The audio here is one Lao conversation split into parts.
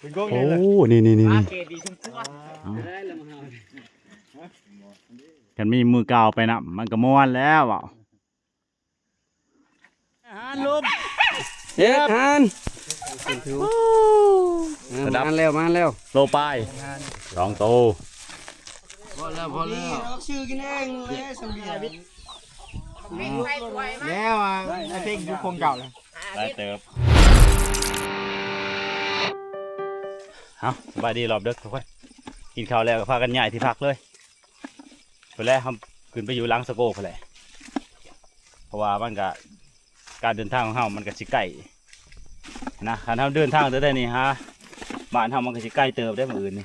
ໂອ້ ນີ້ໆໆ ຄັນມີມືກ່າວໄປນຳ ມັນກໍມ່ວນແລ້ວເວົ້າ. ອາຫານລົບ ເຮັດອາຫານ ມາແລ້ວ ມາແລ້ວ ໂລປາຍ ສອງໂຕ. ພໍແລ້ວ ພໍແລ້ວ ຊື້ກິນເອງເລີຍ ສຳເບຍ ແລ້ວ ອາ ໄອ້ເພັງຢູ່ຄົງເກົ່າແລ້ວ ຫຼາຍເຕີບ. ເອົ້າ ສະບາຍດີຮອບເດິກທຸກຄົນ ກິນເຂົ້າແລ້ວກໍພາກັນຍ້າຍທີ່ພັກເລີຍ. ພຸ້ນແຫຼະ ເຮົາຂຶ້ນໄປຢູ່ຫຼັງສະໂກພຸ້ນແຫຼະ ເພາະວ່າມັນກະ ການເດີນທາງຂອງເຮົາມັນກະຊິໄກນະ. ຄັນເຮົາເດີນທາງແຕ່ນີ້ຫາບ້ານເຮົາ ມັນກະຊິໄກເຕີບເດ້ມື້ອື່ນນີ້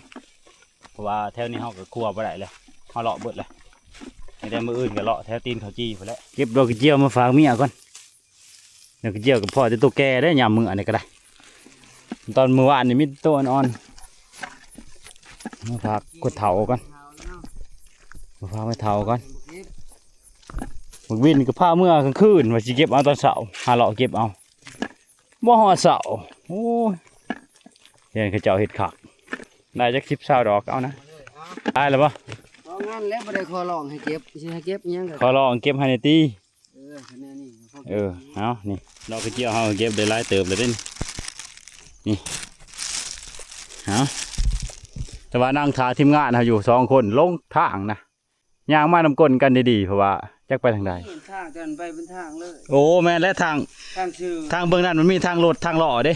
ເພາະວ່າແຖວນີ້ເຮົາກະຄົວບໍ່ໄດ້ແລ້ວ ເຮົາເລາະເບິດແລ້ວ. ມີແຕ່ມື້ອື່ນກະເລາະແຖວຕີນເຂົ້າຈີ່ພຸ້ນແຫຼະ. ເກັບດອກກະຈຽວມາຝາກເມຍກ່ອນ. ດອກກະຈຽວກໍພໍແຕ່ໂຕແກ່ເດ້ ຍາມມື້ອັນນີ້ກໍໄດ້. ຕອນມື້ວານນີ້ມີແຕ່ໂຕອ່ອນໆ ມາຝາກຄົນເຖົ້າກ່ອນ ມາຝາກແມ່ເຖົ້າກ່ອນ. ບັກວິນກໍພາເມືອກາງຄືນ ວ່າຊິເກັບເອົາຕອນເຊົ້າ ຫາເລາະເກັບເອົາ ບໍ່ຮອດເຊົ້າ. ໂອ້ຍ ເຫັນເຂົາເຈົ້າເຮັດຄັກ ໄດ້ຈັກສິບຊາວດອກເອົານະ. ໄດ້ແລ້ວບໍ່? ເອົາງານແລ້ວ ບໍ່ໄດ້ຂໍຮ້ອງໃຫ້ເກັບ ຊິໃຫ້ເກັບຫຍັງກໍ ຂໍຮ້ອງເກັບໃຫ້ແດ່ຕິ. ເອີ ເອົານີ້ ດອກກະຈຽວເຮົາເກັບໄດ້ຫຼາຍເຕີບແລ້ວເດ້ນີ້ ເອົາ ແຕ່ວ່ານັ່ງຖ້າທີມງານເຮົາຢູ່ສອງຄົນ ລົງທາງນະ ຍ່າງມານຳກົ້ນກັນດີໆ ເພາະວ່າຈັກໄປທາງໃດ ທາງກັນໄປເປັນທາງເລີຍ. ໂອ້ ແມ່ນແຫຼະ ທາງ ທາງຊື່ ທາງເບື້ອງນັ້ນມັນມີທາງລົດທາງລໍ້ເດ້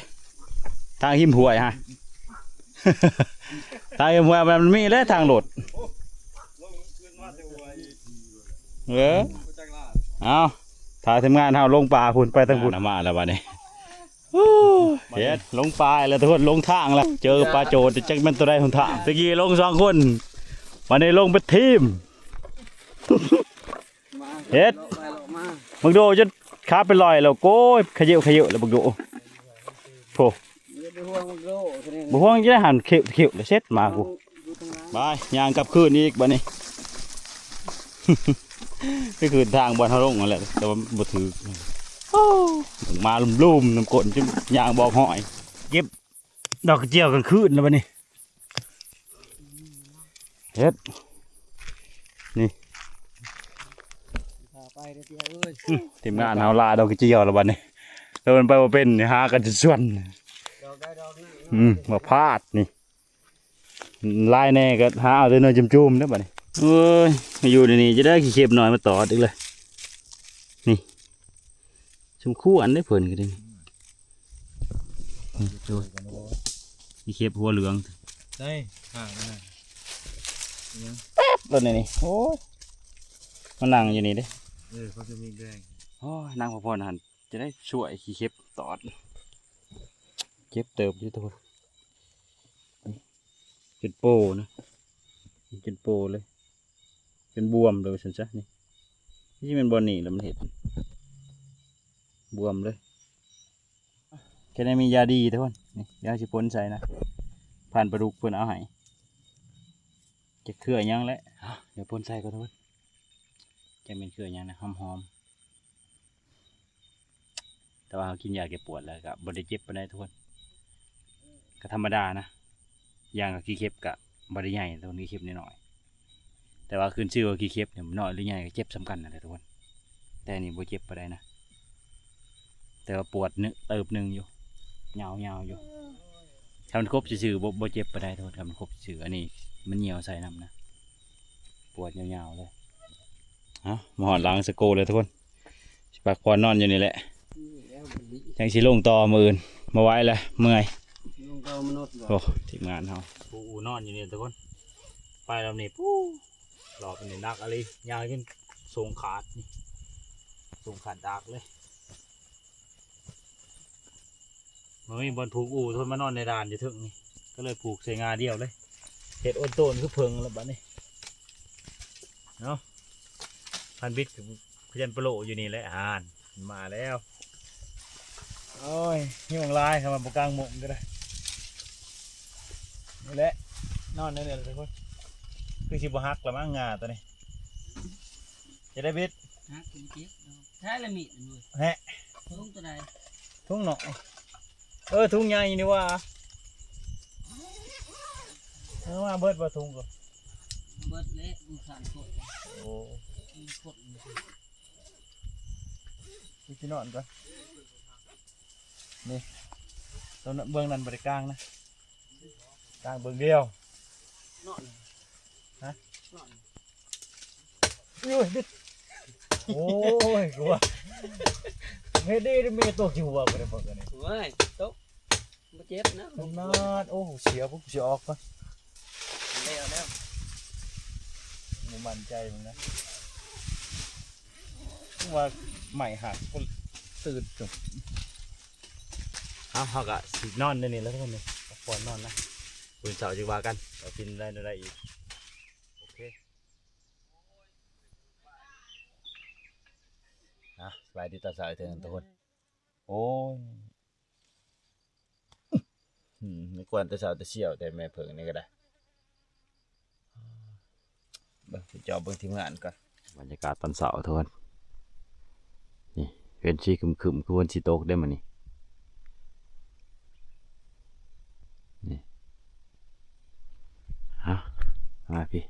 ທາງຮິມຫ້ວຍຫັ້ນ ທາງຮິມຫ້ວຍມັນມີແຫຼະທາງລົດ. ເອີ ເອົາ ຖ້າທີມງານເຮົາລົງປ່າພຸ້ນ ໄປທາງພຸ້ນ ມາແລ້ວບັດນີ້. ໂອ້ ເຮັດ ລົງປ່າແລ້ວທຸກຄົນ ລົງທາງແລ້ວ ເຈີປາໂຈດ ຈັກແມ່ນໂຕໃດຫົນທາງ. ຕະກີ້ລົງສອງຄົນ ບັດນີ້ລົງເປັນທີມ ເຮັດ ບັກໂດຈົນຂາເປັນລອຍແລ້ວ ໂອ້ຍ ຂະເຫຍີ້ຂະເຫຍີ້ແລ້ວບັກໂດ ໂອ້ ບໍ່ຫ່ວງ ບໍ່ຫ່ວງ ຈະໄດ້ຫັນເຂົວ ເຂົວແລ້ວເສັດມາກູ. ໄປ ຍ່າງກັບຄືນອີກບັດນີ້ ໄປຄືນທາງບ່ອນເຮົາລົງຫັ້ນແຫຼະ ແຕ່ວ່າບໍ່ຖືກ. ໂອ້ ມາລຸ່ມໆ ນຳກົ້ນຈົນຍ່າງບອກຫ້ອຍ. ເກັບດອກກະຈຽວກາງຄືນແລ້ວບັດນີ້ ເຮັດ ນີ້ ພາໄປເດີພີ່ເອີຍ. ອືມ ທີມງານເຮົາລ່າດອກກະຈຽວແລ້ວບັດນີ້ ແຕ່ມັນໄປບໍ່ເປັນ ຫາກັນຈົນຊວນ. ດອກໃດດອກໜຶ່ງ ອືມ ບໍ່ພາດນີ້ ຫຼາຍແດ່ກໍຫາເອົາແຕ່ໜ່ວຍຈຸ່ມໆເດີບັດນີ້. ເອີຍ ມາຢູ່ໃນນີ້ຈະໄດ້ຂີ້ເຂັບນ້ອຍມາຕອດອີກເລີຍ ນີ້ ສົມຄວນເດ້ເພິ່ນກໍໄດ້ ນີ້ ຂີ້ເຂັບຫົວເຫຼືອງ ໄດ້ຫາງນະ ແປັບໂລດນີ້ ໂອ້ຍ ມານັ່ງຢູ່ນີ້ເດ້. ເອີ ເຂົາຈະມີແດງ ໂອ້ຍ ນັ່ງພັກຜ່ອນຫັ້ນ ຈະໄດ້ຊ່ວຍຂີ້ເຂັບຕອດ ເຈັບເຕີບຢູ່ໂຕ ຈົນໂປນະ ຈົນໂປເລີຍ ຈົນບວມເລີຍວ່າຊັ້ນຊະ. ນີ້ ນີ້ແມ່ນບ່ອນນີ້ລະມັນເຮັດ ບວມເລີຍ. ແຄ່ນີ້ມີຢາດີທຸກຄົນ ນີ້ ຢາຊິພົ່ນໃສ່ນະ ຜ່ານປາດຸກເພິ່ນເອົາໃຫ້ ຈັກເຄືອຫຍັງແຫຼະ ດຽວພົ່ນໃສ່ກ່ອນທຸກຄົນ ຈັກແມ່ນເຄືອຫຍັງນະ ຫອມໆ. ແຕ່ວ່າເຮົາກິນຢາແກ້ປວດແລ້ວກະບໍ່ໄດ້ເຈັບປານໃດທຸກຄົນ ກະທຳມະດານະ. ຢ່າງກະຂີ້ເຂັບກະບໍ່ໄດ້ໃຫຍ່ທຸກຄົນ ຂີ້ເຂັບນ້ອຍໆ ແຕ່ວ່າຂຶ້ນຊື່ວ່າຂີ້ເຂັບນີ້ ນ້ອຍຫຼືໃຫຍ່ກະເຈັບສ່ຳກັນຫັ້ນແຫຼະທຸກຄົນ. ແຕ່ອັນນີ້ບໍ່ເຈັບປານໃດນະ ແຕ່ວ່າປວດເຕີບໜຶ່ງຢູ່ ຍາວໆຢູ່. ຖ້າມັນຄົບຊື່ໆ ບໍ່ ບໍ່ເຈັບປານໃດທຸກຄົນ ຖ້າມັນຄົບຊື່ໆ. ອັນນີ້ມັນຍ່ຽວໃສ່ນຳນະ ປວດຍາວໆເລີຍ. ເອົ້າ ມາຮອດຫຼັງສະໂກແລ້ວທຸກຄົນ ຊິພັກຜ່ອນນອນຢູ່ນີ້ແຫຼະ ຈັ່ງຊິລົງຕໍ່ມື້ອື່ນ ບໍ່ໄຫວແລ້ວ ເມື່ອຍ. ໂອ້ ທີມງານເຮົາ ຜູ້ອູ່ນອນຢູ່ນີ້ທຸກຄົນ ໄປລອບນີ້ ປູ້ ລອບນີ້ໜັກອີ່ຫຼີ ຍ່າງຈົນສົ້ງຂາດນີ້ ສົ້ງຂາດດາກເລີຍ. ມັນມີບ່ອນຜູກອູ່ ທົນມານອນໃນດານຢູ່ເທິງນີ້ ກໍເລີຍຜູກໃສ່ງ່າດຽວເລີຍ ເຮັດໂອນໂຕນຄືເຜິ້ງແລ້ວບັດນີ້ເນາະ. ພັນບິດກໍຂະຫຍັນປະໂລະຢູ່ນີ້ແຫຼະ ຫານ ມາແລ້ວ. ໂອ້ຍ ຍຸງຫຼາຍ ຄັນວ່າບໍ່ກາງມຸ້ງກໍໄດ້ ນີ້ແຫຼະ ນອນແນວນີ້ແຫຼະທຸກຄົນ. ຄືຊິບໍ່ຫັກລະມັ້ງງ່າໂຕນີ້ ຈະໄດ້ບິດ ຫັກເປັນຈິກເນາະ. ໃຊ້ລະມີດອັນນີ້ ແຮະ ທຸງໂຕໃດ? ທຸງນ້ອຍ ເອີ ທຸງໃຫຍ່ນີ້ຫວ່າ. ເອົາມາເບິດບໍ່ ທຸງກໍ ເບິດແລ້ວ ມັນຂາດຄົນ ໂອ້ ຄົນ ກູຊິນອນກ່ອນ ນີ້ ຕົວເບື້ອງນັ້ນບໍ່ໄດ້ກາງນະ ກາງເບື້ອງດຽວ ນອນ ຮະ ນອນ ໂອ້ຍ ບິດ ໂອ້ຍ ກູວ່າ ເຮັດດີເດ້ ແມ່ຕົກຢູ່ຫົວບໍ່ໄດ້ບໍ່ກັນນີ້ ໂອ້ຍ ຕົກ ບໍ່ເຈັບນະ ຂະໜາດ ໂອ້ ເສຍ ກູຊິອອກກ່ອນ ແລ້ວ ແລ້ວ ບໍ່ໝັ້ນໃຈມຶງນະ ວ່າໄມ້ຫັກ ຕື່ນ ເອົາ ເຮົາກະຊິນອນໃນນີ້ແຫຼະທຸກຄົນ ພັກຜ່ອນນອນນະ ມື້ເຊົ້າຈຶ່ງວ່າກັນ ວ່າຊິໄດ້ແນວໃດອີກ ໂອເຄ ອ່ະ ສະບາຍດີຕອນເຊົ້າອີກເທື່ອໜຶ່ງທຸກຄົນ ໂອ້ຍ ອືມ ມີກວນແຕ່ເຊົ້າແຕ່ສ່ຽວແຕ່ແມ່ເຜິ້ງນີ້ກໍໄດ້ ເບິ່ງ ຈອບເບິ່ງທີມງານກ່ອນ ບັນຍາກາດຕອນເຊົ້າທຸກຄົນ ນີ້ ເຫັນສີຄຶ້ມໆ ຄືຝົນຊິຕົກເດ້ມື້ນີ້ ນີ້ ຮະ ມາພີ້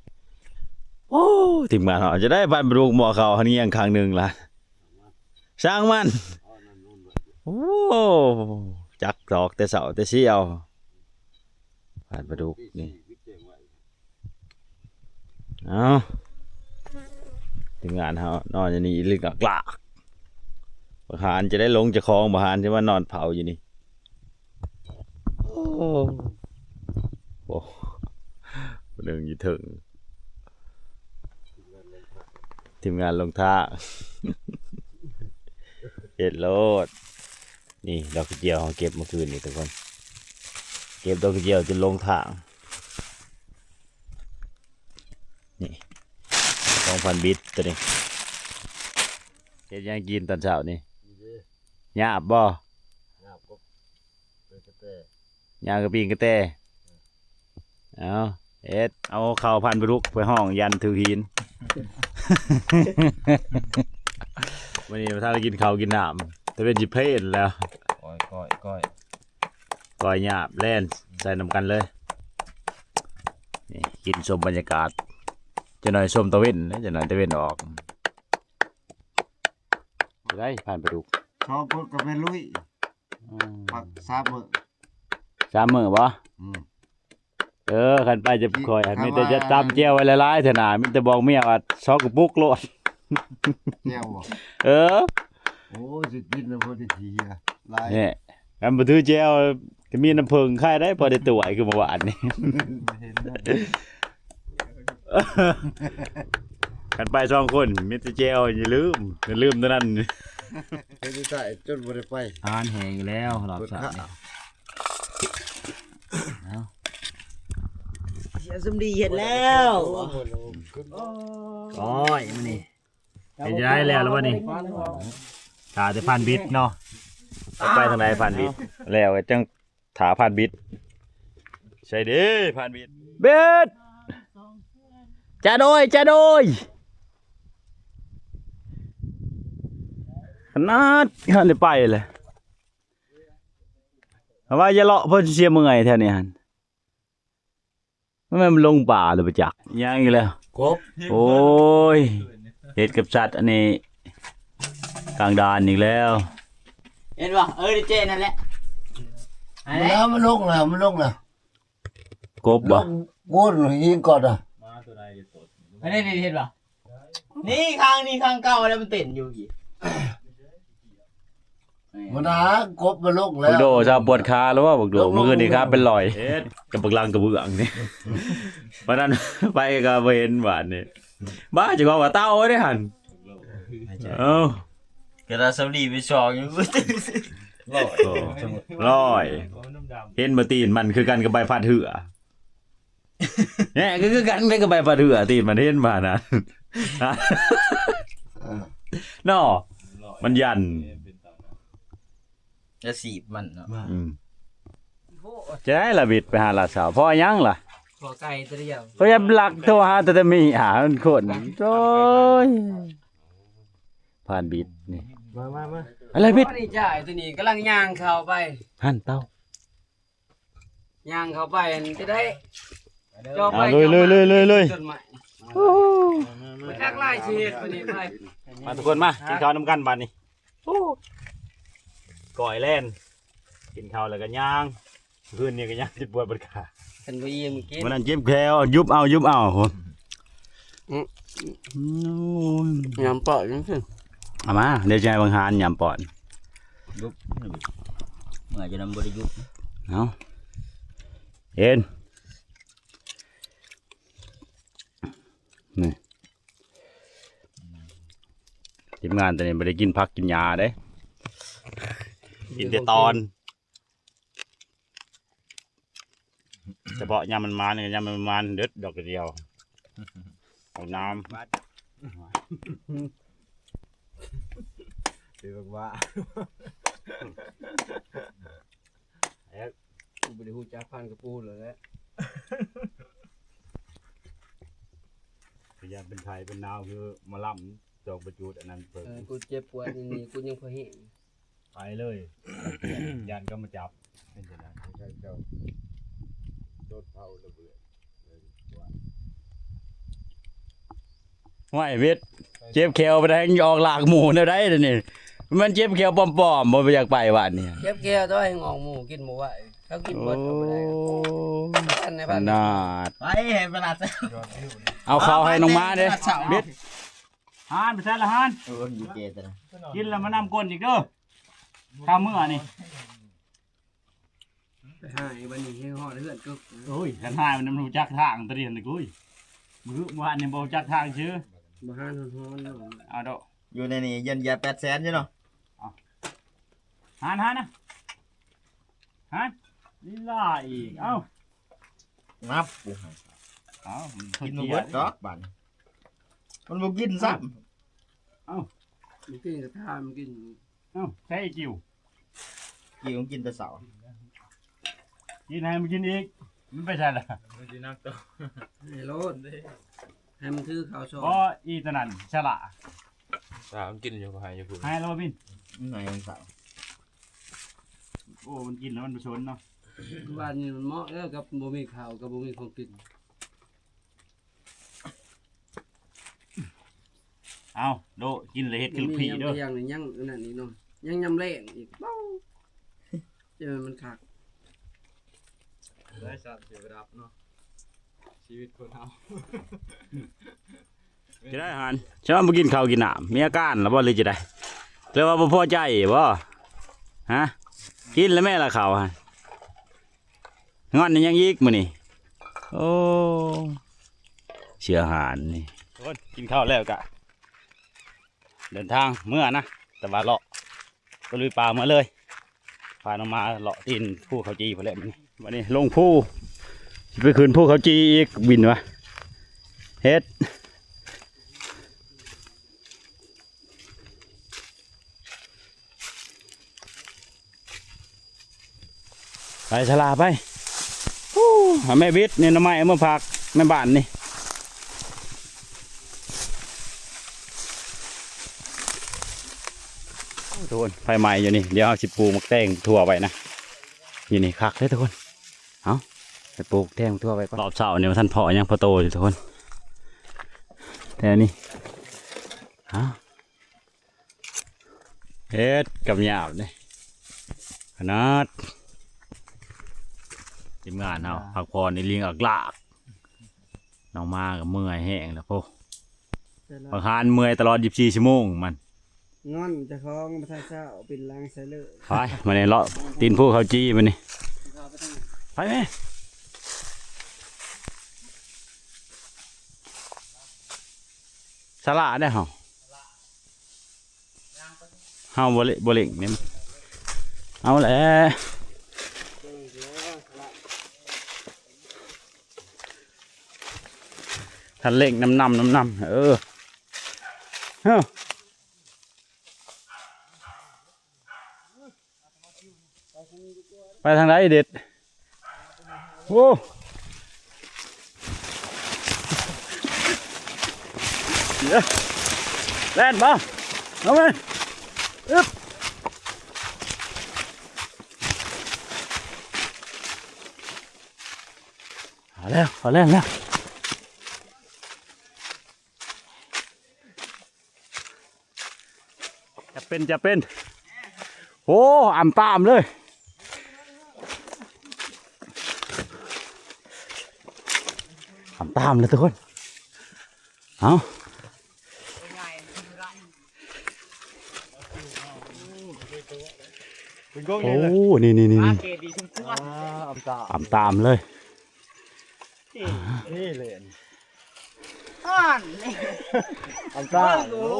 ໂອ້ ທີມງານເຮົາຈະໄດ້ພັນປາດຸກໝໍ້ເຂົ້າຫັ້ນງຽງຂ້າງໜຶ່ງລະ ຊ່າງມັນ ໂອ້ ຈັກດອກແຕ່ເຊົ້າແຕ່ສ່ຽວ ພັນປາດຸກນີ້ ເອົາ ທີມງານເຮົານອນຢູ່ນີ້ອີ່ຫຼີກາກໆ ບັກຫານຈະໄດ້ລົງເຈົ້າຂອງ ບັກຫານຈະມານອນເຝົ້າຢູ່ນີ້ ໂອ້ ໂອ້ ຜູ້ໜຶ່ງຢູ່ເທິງ ທີມງານລົງທາງ ເຮັດໂລດ ນີ້ດອກກະເຈຍວເຮົາເກັບມື້ຄືນນີ້ທຸກຄົນ ເກັບດອກກະເຈຍວຈົນລົງທາງ ນີ້ ຂອງພັນບິດໂຕນີ້ ເຮັດຫຍັງກິນຕອນເຊົ້ານີ້ ນີ້ເດ້ ຫຍາບບໍ່ ຫຍາບກໍ ຫຍັງກະປີ້ງກະແຕ ເອົາ ເຮັດ ເອົາເຂົ້າພັນປາດຸກໄປຫ້ອງຢັນຖືຫີນ ມື້ນີ້ບໍ່ທັນໄດ້ກິນເຂົ້າກິນນ້ຳ ຕາເວັນຊິເພນແລ້ວ ກ້ອຍ ກ້ອຍ ກ້ອຍ ກ້ອຍຫຍາບແລ່ນໃສ່ນຳກັນເລີຍ ນີ້ ກິນຊົມບັນຍາກາດ ຈັກໜ້ອຍຊົມຕາເວັນ ຈັກໜ້ອຍຕາເວັນອອກ ໄດ້ພັນປາດຸກ ສອງຄົນກໍແມ່ນລຸຍ ອືມ ພັກສາມມື້ ສາມມື້ບໍ່ ອືມ ເອີ ຄັນໄປຈະຂ້ອຍ ມີແຕ່ຈະຕຳແຈ່ວໄວ້ຫຼາຍໆ ເທື່ອໜ້າ ມີແຕ່ບອກເມຍວ່າສອງກະປຸກໂລດ ແຈ່ວບໍ່ ເອີ ໂອ້ຍ ຊິກິນແລ້ວບໍ່ໄດ້ຂີ້ເຫຍື້ອຫຼາຍ ນີ້ ຄັນບໍ່ຖືແຈ່ວ ກະມີນ້ຳເຜິ້ງຂາຍໄດ້ ພໍໄດ້ຖ້ວຍຄືເມື່ອວານນີ້ ເຫັນແລ້ວ ຄັນໄປສອງຄົນ ມີແຕ່ແຈ່ວ ຢ່າລືມ ຢ່າລືມໂຕນັ້ນ ເຮັດໃຫ້ຕາຍຈົນບໍ່ໄດ້ໄປ ອາຫານແຫ້ງຢູ່ແລ້ວ ລອບສາມນີ້ ເອົາ ເສຍສົມດີເຮັດແລ້ວ ໂອ້ຍ ມື້ນີ້ ເຮັດໄດ້ແລ້ວລະບັດນີ້ ຖ້າແຕ່ພານບິດເນາະ ໄປທາງໃດພານບິດ ແລ້ວຈັ່ງ ຖ້າພານບິດ ໃສເດ້ພານບິດ ບິດ ຈາໂດຍ ຈາໂດຍ ຂະໜາດ ຄັນໄດ້ໄປແຫຼະ ເອົາວ່າຢ່າເລາະ ເພິ່ນເສຍເມື່ອຍແຖວນີ້ຫັ້ນ ມັນແມ່ນມັນລົງປ່າຫຼືບໍ່ຈັກ ຫຍັງອີກແລ້ວ ກົບ ໂອ້ຍ ເຮັດກັບສັດອັນນີ້ ກາງດານອີກແລ້ວ ເຫັນບໍ່ ເອີ ເຈນັ້ນແຫຼະ ອັນນີ້ ມັນລົງແລ້ວ ມັນລົງແລ້ວ ກົບບໍ່ ໂອ້ຍ ຍິງກ່ອນນະ ອັນນີ້ ນີ້ ເຫັນບໍ່ ນີ້ ຂ້າງນີ້ ຂ້າງເກົ່າແລ້ວ ມັນເຕັ້ນຢູ່ກີ້ ມັນຫາກົບມາລົງແລ້ວ ບັກໂດຊາວປວດຂາແລ້ວວ່າ ບັກໂດ ມື້ຄືນນີ້ຂາເປັນລອຍ ເຮັດ ກັບບັກລັງກະເບື້ອງນີ້ ປານນັ້ນໄປກໍບໍ່ເຫັນບາດນີ້ ບ້າ ເຈົ້າຂອງວ່າເຕົາໄວ້ເດ້ຫັ້ນ ເອົ້າ ກະດາສຳລີໄປຊອກຢູ່ ລອຍ ລອຍ ເຫັນບໍ່ ຕີນມັນຄືກັນກັບໃບພັດເຮືອ ແນ່ ຄື ຄືກັນເລີຍກັບໃບພັດເຮືອ ຕີນມັນເຫັນມານະ ເອີ ເນາະ ມັນຢັນ ອາຊີບມັນເນາະ ອືມ ຈະໄດ້ລະບິດໄປຫາລາຊາວ ພໍຫຍັງລະ ພໍໄກ່ຕົວດຽວ ເຂົາຢາກລັກໂທຫາແຕ່ ແຕ່ມີຫາຄົນ ໂອ້ຍ ພານບິດນີ້ ມາ ມາ ມາ ອະໄລບິດ ນີ້ຈ່າຍຕົວນີ້ກຳລັງຍ່າງເຂົ້າໄປ ຫັ້ນເຕົາ ຍ່າງເຂົ້າໄປຫັ້ນຈະໄດ້ เจ้าไป เอา ลุย เจ้ามา ลุย ลุย ลุย ลุย ต้นไม้ โอ้ ไปทางไร่สิเฮ็ดบัดนี้ไป มาทุกคนมา กินข้าวนำกันบัดนี้ โอ้ ก้อยแล่น กินข้าวแล้วก็ย่าง คืนนี้ก็ย่างสิปวดบัดขา คันบ่อิ่มกิน มื้อนั้นเจ็บแข้ว ยุบเอา ยุบเอา อืม อืม ยำปอดจังซี่ เอามา เดี๋ยวจะให้บังหารยำปอด ยุบ เมื่อยจะนำบ่ได้ยุบ เอา เอ็น นี่ ทีมงานตอนนี้บ่ได้กินผักกินหญ้าเด้ กินแต่ตอน เฉพาะยามมันมานี่ ยามมันมาเด็ดดอกกระเจียว เอาน้ำ คือว่า กูบ่ได้ฮู้จักพันกระปูแล้วแหละ พยายามเป็นไทยเป็นนาวคือหมอลำจองประจุดอันนั้นเพิ่น เออ กูเจ็บปวดนี่ กูยังพอแฮง ไปเลย ย่านเขามาจับ เป็นจั่งใด๋ เจ้า เจ้า โดนเผาระเบิด ห้วยเวท เจ็บแข้วไปได้ ยังออกลากหมู่แนวใด๋เดี๋ยวนี้ มันเจ็บแข้วปลอมๆ บ่อยากไปบ้านนี่ เจ็บแข้วตัวเองออกหมู่กินบ่ไหว เขากินเบิดก็บ่ได้ โอ้ อันในบ้าน ขนาด ไปให้ประหลาด เอาข้าวให้น้องม้าเด้ เวท หานไปใส่ละหาน เออ อยู่เจตนะ กินแล้วมานำก้นอีกเด้อ ข้าวมื้อนี่ ไปหาไอ้บัดนี้ให้ฮอดเฮือนกึก โอ้ย คันหามันรู้จักทางตะเรียนเลย โอ้ย มื้อวานนี่บ่รู้จักทางซื่อ บ่หาฮ้อนๆ เนาะ เอาดอก อยู่ในนี้เย็นยาแปดแสนอยู่เนาะ เอา หาน หานนะ หาน ลีลาอีก เอ้า นับ กูให้ เอ้า มัน กินบ่เบิดดอกบาดนี้ มันบ่กินซ้ำ เอ้า มันกินกระทามันกิน เอ้า ใส่ไอ้จิ๋ว จิ๋วมันกินแต่เช้า กินให้มันกินอีก มันไปใส่ละ มันสินักต่อ ให้โลด ให้มันถือข้าวซอย บ่ อีตะนั้นฉลาด สาวมันกินอยู่ ก็ให้อยู่พุ้น ให้แล้วบ่บิน มันให้มันเช้า โอ้ มันกินแล้วมันบ่สนเนาะ บ้านนี้มันเหมาะแล้วกับบ่มีข้าว กับบ่มีของกิน เอาโด กินแล้วเฮ็ดคือลูกพี่เด้อ ยัง ยังอันนั้นอีกเนาะ ยังยามแลงอีก เบ้า เจอมันคัก ได้สัตว์สิไปรับเนาะ ชีวิตคนเฮา จะได้อาหาร ชาวบ้านบ่กินข้าวกินน้ำ มีอาการแล้วบ่ หรือจะได้ หรือว่าบ่พอใจบ่ ฮะ กินแล้วแม่ละข้าวฮะ งอนอีหยังอีกมื้อนี้ โอ้ เสียอาหารนี่ ทุกคน กินข้าวแล้วกะ เดินทางเมือนะ แต่ว่าเลาะตะลุยป่ามาเลย พาน้องมาเลาะตีนภูเขาจีพุ้นแหละมื้อนี้ บัดนี้ลงภู สิไปขึ้นภูเขาจีอีก บินวะ เฮ็ด ไปสลาไป ฮู้ เอาแม่วิทย์นี่หน่อไม้เอามาฝากแม่บ้านนี่ ทุกคน ไฟไหม้อยู่นี่ เดี๋ยวเฮาสิปลูกหมากแตงถั่วไว้นะ อยู่นี่คักเด้อทุกคน เอ้า ไปปลูกแตงถั่วไว้ก่อน รอบเช้านี่บ่ทันพ้อหยังพอโตอยู่ทุกคน แต่นี่ เอ้า เฮ็ดกับหยาบนี่ ขนาด ทีมงานเฮาพักผ่อนในลิงอักลาก น้องมาก็เมื่อยแฮงแล้วโพ บักหานเมื่อยตลอดยี่สิบสี่ชั่วโมงมัน งอนเจ้าของบ่ทันเช้า เป็นหลังใส่เลย ไป มานี่เลาะตีนภูเขาจีมานี่ ไปแม่ สละได้เฮา เฮาบ่เละ บ่เร่งนี่ เอาแหละ คันเร่งนำๆ นำๆ เออ เฮ้อ ไปทางใดเด็ด โอ้ เดี๋ยว แล่นบ่ เอาไหม อึ๊บ ເອົາແລ້ວ ເອົາແລ້ວ ແລ້ວ ຈະເປັນ ຈະເປັນ ໂອ້ ອຳຕາມເລີຍ ອຳຕາມເລີຍທຸກຄົນ ເອົາ ເປັນກົງ ໂອ້ ນີ້ເລີຍ ນີ້ໆໆ ອາ ເກດດີສົມຄວນ ອາ ອຳຕາມ ອຳຕາມເລີຍ ນີ້ແຫຼະ ອ່ານ ອັນຕາ ໂອ້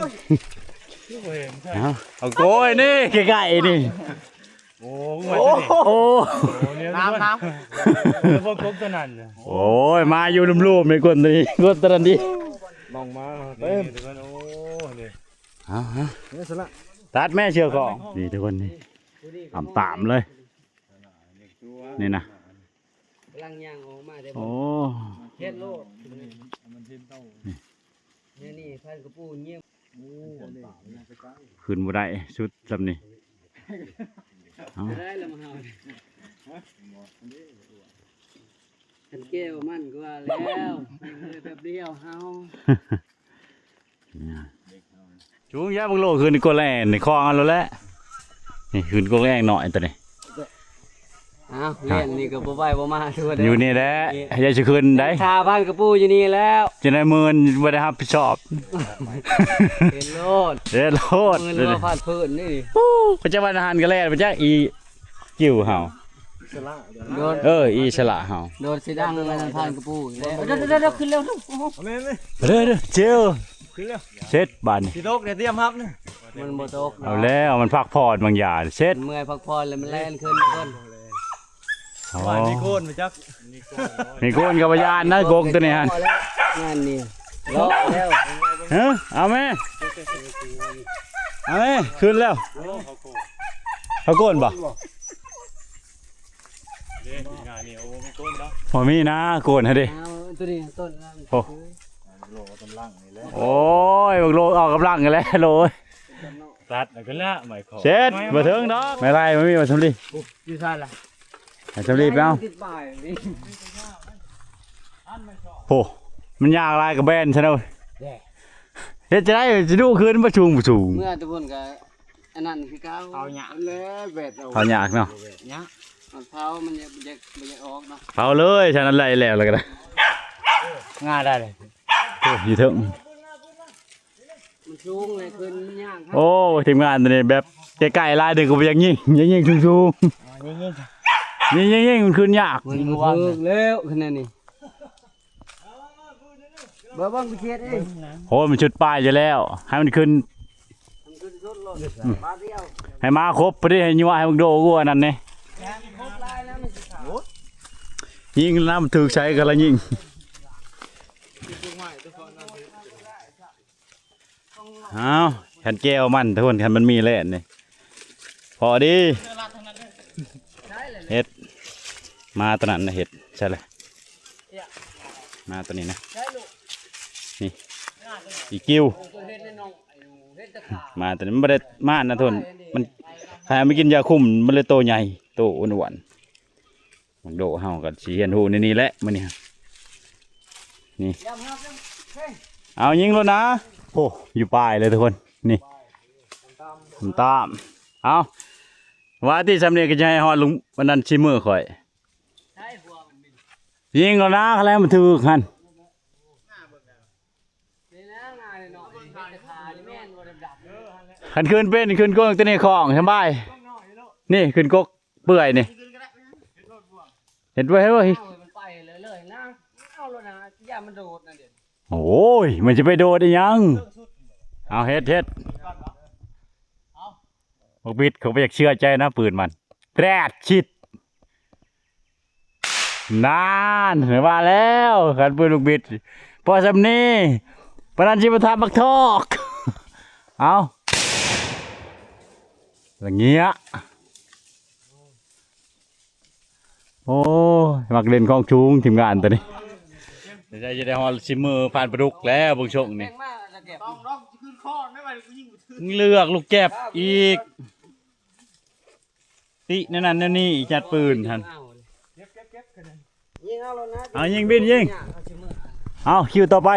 ຍ ເອົາ ເອົາໂກຍນີ້ ໃກ້ໆ ນີ້ ໂອ້ ໂອ້ ໂອ້ ນ້ຳ ນ້ຳ ເອີ ພວກກົບຕົວນັ້ນ ໂອ້ຍ ມາຢູ່ລຸ່ມໆ ໃນກົນຕົວນີ້ ກົນຕົວນັ້ນດີ ມອງມາ ເຕັມ ໂອ້ ນີ້ ເອົາ ເອົາ ນີ້ສະລະ ຕັດແມ່ເຊືອກຂອງ ນີ້ທຸກຄົນ ນີ້ ອຳຕາມເລີຍ ນີ້ນະ ກຳລັງຍ່າງອອກມາເດ້ ໂອ້ ເຮັດໂລດ ແນວນີ້ພັນກະປູງຽມ ຂຶ້ນບໍ່ໄດ້ ສຸດຊ່ຳນີ້ ເອົາ ໄດ້ລະມາເຮົາ ຄັນແກ້ວມັນກວ່າແລ້ວ ແປັບດຽວເຮົາ ຈູງຢ່າບັກໂລຂຶ້ນກົກແລງໃນຄອງເອົາໂລດແຫຼະ ນີ້ຂຶ້ນກົກແລງໜ້ອຍຕົວນີ້ ອ້າວ ແລ່ນນີ້ກໍບໍ່ໄຫວບໍ່ມາ ຢູ່ນີ້ແຫຼະ ຢ່າຊິຂຶ້ນໄດ໋ ຖ້າພັນກະປູຢູ່ນີ້ແລ້ວ ຈະໄດ້ໝື່ນ ບໍ່ໄດ້ຮັບຜິດຊອບ ເຮັດໂລດ ເຮັດໂລດ ໝື່ນບໍ່ພັນພື້ນນີ້ ໂອ້ ເຂົາຈະວ່າອາຫານກໍແລ່ນໄປຈັກ ອີ ຈິ້ວເຮົາ ໂດນ ເອີ ອິດສະຫຼະເຮົາ ໂດນຊິດັງແລ້ວນັ້ນ ຜ່ານກະປູແລ້ວ ເດີໆໆ ຂຶ້ນແລ້ວ ເດີໆ ເຈີ ຂຶ້ນແລ້ວ ເສັດບາດນີ້ ຊິຕົກ ດຽຕຽມຮັບນະ ມັນບໍ່ຕົກ ເອົາແລ້ວ ມັນພັກຜ່ອນບາງຢ່າງ ເສັດ ເມື່ອຍພັກຜ່ອນແລ້ວມັນແລ່ນຂຶ້ນ ໂອ້ ມີໂກນມາຈັກ ມີໂກນກໍບໍ່ຢ້ານນະ ກົກຕົວນີ້ຫັ້ນ ງານນີ້ ເລາະແລ້ວ ເອີ ເອົາແມ່ ເອົາແມ່ ຂຶ້ນແລ້ວ ເຂົາໂກນບໍ່? ເດ້ ງານນີ້ ໂອ້ ມີໂກນເນາະ ບໍ່ມີນະ ໂກນຫັ້ນເດ້ ເອົາຕົວນີ້ຕົ້ນ ໂອ້ ໂອ້ຍ ບັກໂລອອກກຳລັງແລ້ວໂລຍ ຕັດແລ້ວກໍລະໄມ້ຂໍ ເສັດ ບໍ່ເຖິງດອກ ໄມ້ໄລ່ບໍ່ມີ ວ່າສຳລີ ຢູ່ໃສລະ? ໃຫ້ສຳລີໄປເອົາ ໂອ້ ມັນຍາກຫຼາຍກະແບນຊະເນາະ ເຮັດຈັ່ງໃດຊິດຸຂຶ້ນບໍ່ສູງ ບໍ່ສູງ ເມື່ອແຕ່ພຸ້ນກະ ອັນນັ້ນຄືເກົ່າ ເຂົາຍາກແລ້ວ ແບບເອົາ ເຂົາຍາກເນາະ ຍາກ ມັນເຜົາ ມັນຢາກ ຢາກ ບໍ່ຢາກອອກເນາະ ເຜົາເລີຍ ຊັ້ນນັ້ນໄລ່ແລ້ວ ແລ້ວກໍໄດ້ ງ່າຍໄດ້ເລີຍ ໂອ້ ຢູ່ເທິງ ມັນສູງເລີຍ ຂຶ້ນມັນຍາກ ໂອ້ ທີມງານຕົວນີ້ແບບໃກ້ໆ ຫຼາຍເດີກໍບໍ່ຢາກຍິງ ຢາກຍິງສູງໆ ຍິງໆ ຍິງໆ ມັນຂຶ້ນຍາກ ມັນບໍ່ຖືກແລ້ວ ຂະແນນນີ້ ເບິ່ງ ເບິ່ງ ໄປເຮັດເອງ ໂອ້ຍ ມັນຊຸດປ້າຍຢູ່ແລ້ວ ໃຫ້ມັນຂຶ້ນ ໃຫ້ມາຄົບພໍດີ ໃຫ້ຍົວະ ໃຫ້ບັກໂດກວ່ານັ້ນນີ້ ຍິງນຳ ຖືກໃສກໍລະຍິງ ເອົາ ຄັນແກ້ວມັນທຸກຄົນ ຄັນມັນມີແລ່ນນີ້ ພໍດີ ເຮັດ ມາຕົວນັ້ນນະ ເຮັດໃສ່ເລີຍ ມາຕົວນີ້ນະ ນີ້ ອີຄິວ ມາຕົວນີ້ ມັນບໍ່ໄດ້ມານະທຸກຄົນ ມັນ ໃຫ້ມັນກິນຢາຄຸມ ມັນເລີຍໂຕໃຫຍ່ ໂຕອ້ວນໆ. ບັກໂດເຮົາກໍຊິຮຽນຮູ້ໃນນີ້ແຫຼະມື້ນີ້ ນີ້ ເອົາຍິງໂລດນະ ໂອ້ ຢູ່ປາຍເລີຍທຸກຄົນ ນີ້ ຕາມ ເອົາ ວ່າຕິຊ່ຳນີ້ກໍຈະໃຫ້ຮອດລຸງ ອັນນັ້ນຊິມືຂ້ອຍ ຍິງໂລດນະ ຄັນແລ້ວມັນຖືກຫັ້ນ ຄັນຂຶ້ນເປັນ ຂຶ້ນກົງຕົວນີ້ຂອງສະບາຍ ນີ້ຂຶ້ນກົກ ເປື່ອຍນີ້ ເຫັນບໍ່ ເຫັນບໍ່ ມັນໄປເລີຍໆນະ ເອົາໂລດນະ ຢ່າມັນໂດດນະ ໂອ້ຍ ມັນຈະໄປໂດດອີ່ຫຍັງ ເອົາ ເຮັດ ເຮັດ ບັກບິດ ເຂົາບໍ່ຢາກເຊື່ອໃຈນະ ປືນມັນ ແຕດ ຊິດ ນານ ວ່າແລ້ວ ຄັນປືນລູກບິດ ພໍຊ່ຳນີ້ ປານນັ້ນຊິມາທຳບັກທອກ ເອົາ ລະເງຍ ໂອ້ຍ ມັກເລ່ນຂອງສູງທີມງານຕົວນີ້ ຈະໄດ້ຮອດຊິມືຜ່ານປາດຸກແລ້ວ ເບິ່ງຊົງນີ້ ເລືອກລູກແຈັບອີກ ຕິແນວນັ້ນແນວນີ້ ຈັດປືນຫັ້ນ ຍິງເອົາໂລດນະ ເອົາຍິງບິນຍິງ ເອົາຄິວຕໍ່ໄປ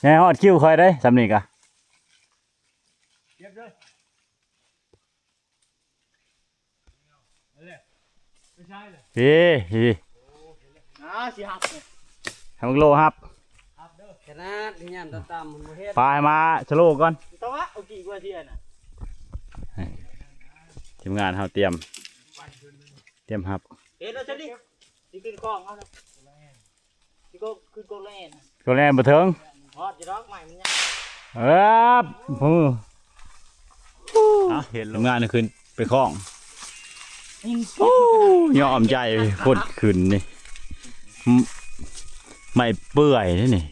ໃຫ້ຮອດຄິວຂ້ອຍເດ້ ສ່ຳນີ້ກະ ເອີ ເອີ ອ່າ ຊິຮັບ ໃຫ້ບັກໂລຮັບ ຂະໜາດຍາມຕ່ຳໆ ມັນບໍ່ເຫັນ ປາໃຫ້ມາສະໂລກ່ອນ ຕະວະ ເອົາກີກວ່າເທື່ອນະ ທີມງານເຮົາຕຽມ ຕຽມຮັບ ເຫັນແລ້ວຊັ້ນນີ້ ຊິຂຶ້ນຄອງເອົາ ຄືກົກ ຄືກົກແລ່ນ ກົກແລ່ນບໍ່ເຖິງ ຮອດຢູ່ດອກ ໄມ້ມັນຍາວ ເອີບ ເອີ ອ່ະ ເຫັນໂຮງງານຂຶ້ນໄປຄອງ ໂອ້ ຍອມໃຈຄົນຂຶ້ນນີ້ ໄມ້ເປື່ອຍເດ້ນີ້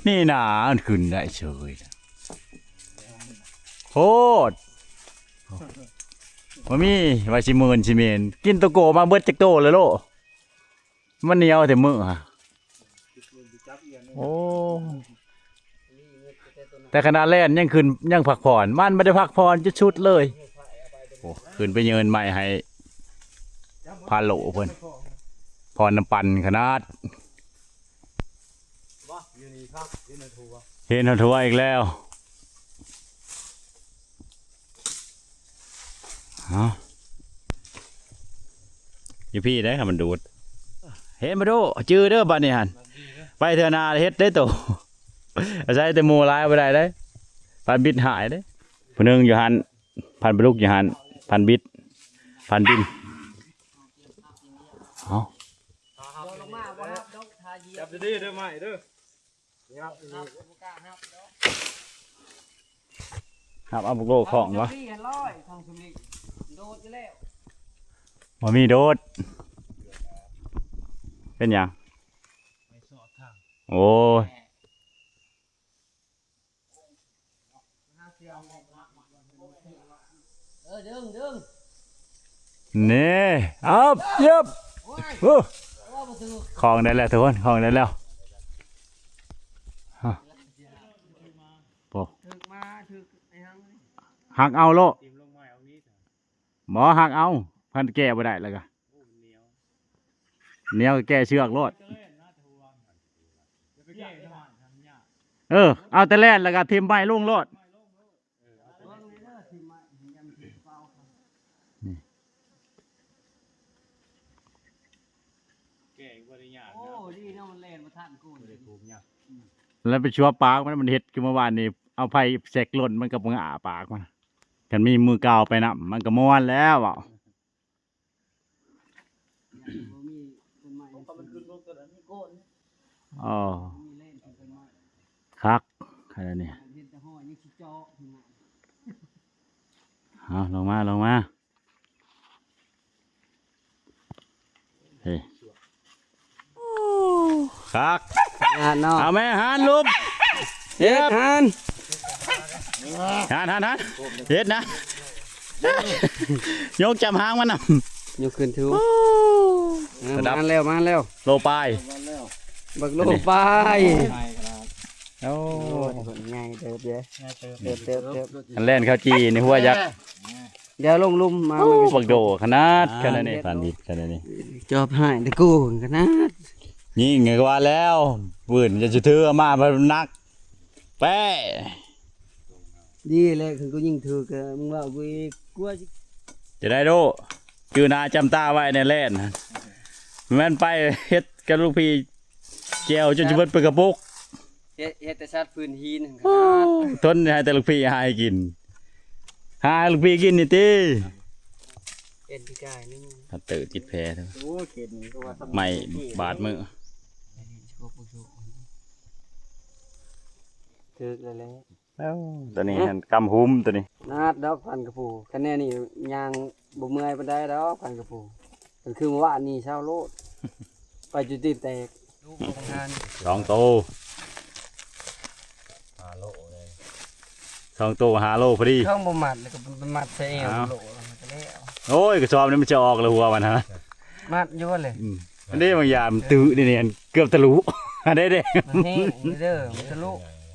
ນີ້ນາ ມັນຂຶ້ນໄດ້ເສີຍ ໂຄດ ບໍ່ມີ ວ່າຊິໝື່ນຊິເໝັນ ກິນໂຕໂກມາເບິດຈັກໂຕແລ້ວໂລ ມັນໜຽວແຕ່ມື້ຫະ ໂອ້ ແຕ່ຂະໜາດແລ່ນຍັງຂຶ້ນ ຍັງພັກຜ່ອນ ມັນບໍ່ໄດ້ພັກຜ່ອນຈັກຊຸດເລີຍ ໂອ້ ຂຶ້ນໄປເຍີນໄມ້ໃຫ້ພາໂຫຼເພິ່ນ ພອນນຳປັ່ນຂະໜາດ ເຫັນເຮົາທົ່ວອີກແລ້ວ ເອົາ ຢູ່ພີ້ໄດ໋ ຄັນມັນດູດ ເຫັນບໍ່ດູ ຈື່ເດີບາດນີ້ຫັ້ນ ໄປເທື່ອໜ້າເຮັດໄດ້ໂຕ ອາໄສແຕ່ໝູ່ຫຼາຍບໍ່ໄດ້ເດ້ ປານບິດຫາຍເດ້ ຜູ້ໜຶ່ງຢູ່ຫັ້ນ ພັນປາດຸກຢູ່ຫັ້ນ ພັນບິດ ພັນບິນ ເອົາ ຈັບດີໆເດີໄມ້ເດີ ຮັບເອົາບັກໂລຂອງວະ ບໍ່ມີໂດດ ເປັນຫຍັງ ໂອ້ຍ ເອີ ດຶງ ດຶງ ນີ້ ອັບ ເຢັບ ໂອ້ຍ ໂອ້ ເວົ້າບໍ່ຖືກ ຂອງໄດ້ແລ້ວທຸກຄົນ ຂອງໄດ້ແລ້ວ ຮະ ໂອ້ ຖືກມາ ຖືກໄອ້ຫຍັງ ຫັກເອົາໂລດ ບໍ່ ຫັກເອົາ ຄັນແກ້ບໍ່ໄດ້ແລ້ວກະ ແນວແກ້ເຊືອກໂລດ ເອີ ເອົາແຕ່ແລ່ນແລ້ວກະຖິ້ມໄມ້ລົງໂລດ ແກ້ບໍ່ໄດ້ຍາກ ໂອ້ ນະ ດີເນາະ ມັນແລ່ນບໍ່ທັນໂກນ ບໍ່ໄດ້ປູກຫຍັງ ແລ້ວໄປຊົ່ວປາກມັນ ມັນເຮັດຄືເມື່ອວານນີ້ ເອົາໄຟແຊກຫຼົ່ນ ມັນກໍບໍ່ອ້າປາກມັນ ຄັນມີມືກ່າວໄປນຳ ມັນກໍມ່ວນແລ້ວ ບໍ່ມີຕົ້ນໄມ້ ເພາະມັນຂຶ້ນລົງຕົວນັ້ນມີໂກນ ອໍ ມີແລ່ນຂຶ້ນຕົ້ນໄມ້ ຄັກ ຂະໜາດນີ້ ເຫັນແຕ່ຫ້ອຍຍັງຊິເຈາະ ເອົາ ລົງມາ ລົງມາ ເອີ ຄັກ ຂະໜາດເນາະ ເອົາແມ່ ຫານລູກ ເຮັດ ຫານ ຫານ ຫານ ຫານ ເຮັດນະ ຍົກຈຳຫາງມັນນຳ ຍົກຂຶ້ນຖື ໂອ້ ເອີ ມາແລ້ວ ມາແລ້ວ ໂລປາຍ ບັກໂລປາຍ ໂອ້ ໂອ້ ໃຫຍ່ເຕີບເດ້ ໃຫຍ່ເຕີບ ເຕີບ ເຕີບ ອັນແລ່ນເຂົ້າຈີ່ໃນຫົວຍັກ ດຽວລົງລຸ່ມມາ ໂອ້ ບັກໂດຂະໜາດ ອ່າ ຂະໜາດນີ້ ປານນີ້ຂະໜາດນີ້ ຈອບຫາຍແຕ່ກູຂະໜາດ ຍິງກະວ່າແລ້ວ ປືນຈະຖືເອົາມາບັດໜັກ ແປ້ ດີແຫຼະ ຄັນກູຍິງຖືກະ ມຶງເວົ້າກູອີກ ກວ່າຈະ ຈະໄດ້ໂດ ຈື່ໜ້າຈຳຕາໄວ້ແນ່ແລ່ນ ແມ່ນໄປເຮັດກັບລູກພີ່ແຈວຈົນຊິເບິດເປັນກະປຸກ ເຮັດ ເຮັດແຕ່ສັດພື້ນຫີນ ໂອ້ ທົນໃຫ້ແຕ່ລູກພີ່ຫາໃຫ້ກິນ ຫາໃຫ້ລູກພີ່ກິນນີ້ຕິ ເອັນປີກາຍນີ້ ຫາເຕີຕິດແຜ ໂອ້ ເຂດນີ້ກໍວ່າ ໄມ້ບາດມື ຖືກແລ້ວແຫຼະ ເອົ້າ ຕົວນີ້ຫັ້ນກຳຫຸ້ມຕົວນີ້ ໜາດດອກພັນກະປູ ຄັນແນວນີ້ຍ່າງບໍ່ເມື່ອຍປານໃດດອກພັນກະປູ ຄັນຄືມື້ວານນີ້ເຊົາໂລດ ໄປຈົນຕີນແຕກ ລູກຂອງທ່ານ ສອງໂຕ ຫ້າໂລເລີຍ ສອງໂຕ ຫ້າໂລພໍດີ ເຄື່ອງບໍ່ມັດ ແລ້ວກໍໄປມັດໃສ່ແອວ ເອົ້າ ໂລດ ແລ້ວກໍແລ້ວ ໂອ້ຍ ກະສອບນີ້ມັນຈະອອກແລ້ວຫົວມັນຫັ້ນນະ ມັດຢູ່ເລີຍ ອືມ ອັນນີ້ບາງຢ່າງມັນຕື້ນີ້ ເກືອບທະລຸ ອັນນີ້ເດ້ ມັນແຫ້ງເດີ ມັນທະລຸ